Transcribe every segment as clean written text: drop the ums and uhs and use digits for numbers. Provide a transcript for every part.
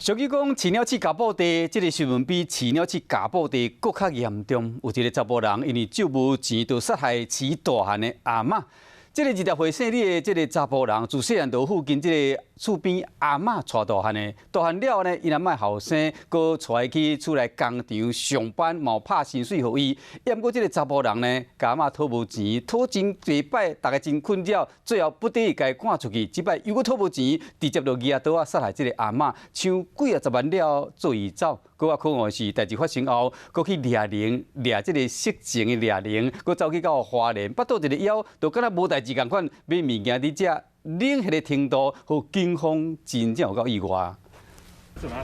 俗語講，飼鳥鼠咬布袋，這个新聞比飼鳥鼠咬布袋閣較嚴重。有一个查埔人，因為借無錢，就殺害飼大漢的阿嬤。這个20歲姓李的這个查埔人，自細漢就附近這个厝邊阿嬤帶大漢的，大漢了後呢，𪜶阿嬤後生，閣帶伊去厝內工廠上班，嘛有拍薪水予伊。毋過這个查埔人呢，共阿嬤討無錢，討真濟擺，逐家真困擾，最後不得已共伊趕出去。這擺又閣討無錢，直接就舉刀仔殺害這个阿嬤，搶幾仔十萬了後，做伊走。閣較可惡的是，代誌發生後，閣去掠人，掠這个色情的掠人，閣走去到花蓮，腹肚一个枵，就敢若無代誌仝款，買物件佇遮冷彼个程度，予警方真正有夠意外。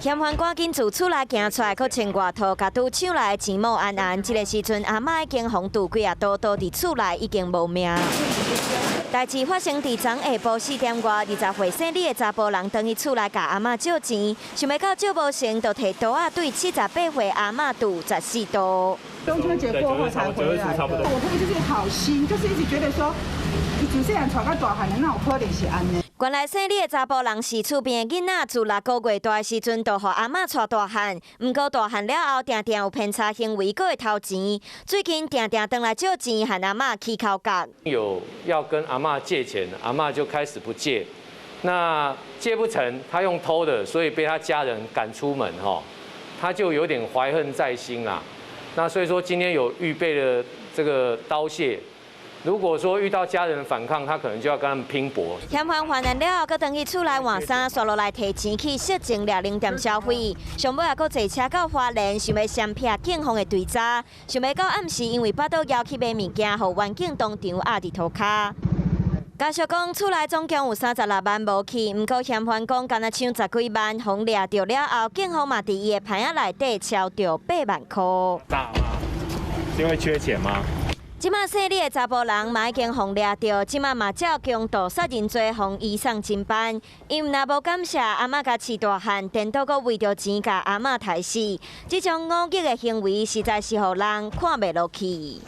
嫌犯趕緊自厝內行出來，閣穿外套，共拄搶來的錢摸絚絚。這个時陣，阿嬤已經予挃幾仔刀，倒佇厝內已經無命。代誌發生佇昨下晡4點外，20歲姓李的查埔人轉去厝內共阿嬤借錢，想袂到借無成，就提刀仔對78歲阿嬤挃14刀。中秋節過後才回來的。我朋友就是好心，就是一直覺得說，伊自細漢帶到大漢的，哪有可能是按呢？原來姓李的查埔人是厝邊的囡仔，自6個月大的時陣就予阿嬤帶大漢。毋過大漢了後，定定有偏差行為，閣會偷錢。最近定定轉來借錢，和阿嬤起口角。有要跟阿嬤借錢，阿嬤就開始不借。那借不成，他用偷的，所以被他家人趕出門，哈，他就有點懷恨在心啦。那所以說今天有預備了這個刀械。如果說遇到家人反抗，他可能就要跟他們拼搏。嫌犯犯案了後，閣轉去厝內換衫，紲落來提錢去色情掠人店消費。上尾也閣坐車到花蓮，想欲閃避警方的追查。想袂到暗時因為腹肚枵去買物件，予員警當場壓佇塗跤。家屬講，厝內總共有36萬無去，毋過嫌犯講，干焦搶十幾萬，予掠著了後，警方嘛佇伊的盤仔內底抄著8萬箍。大嘛？是因為缺錢嗎？這馬姓李的查埔人嘛已經予掠著，這馬嘛照強盜殺人罪予移送偵辦。𪜶若無感謝阿嬤共飼大漢，顛倒閣為著錢共阿嬤刣死，這種忤逆的行為實在是予人看袂落去。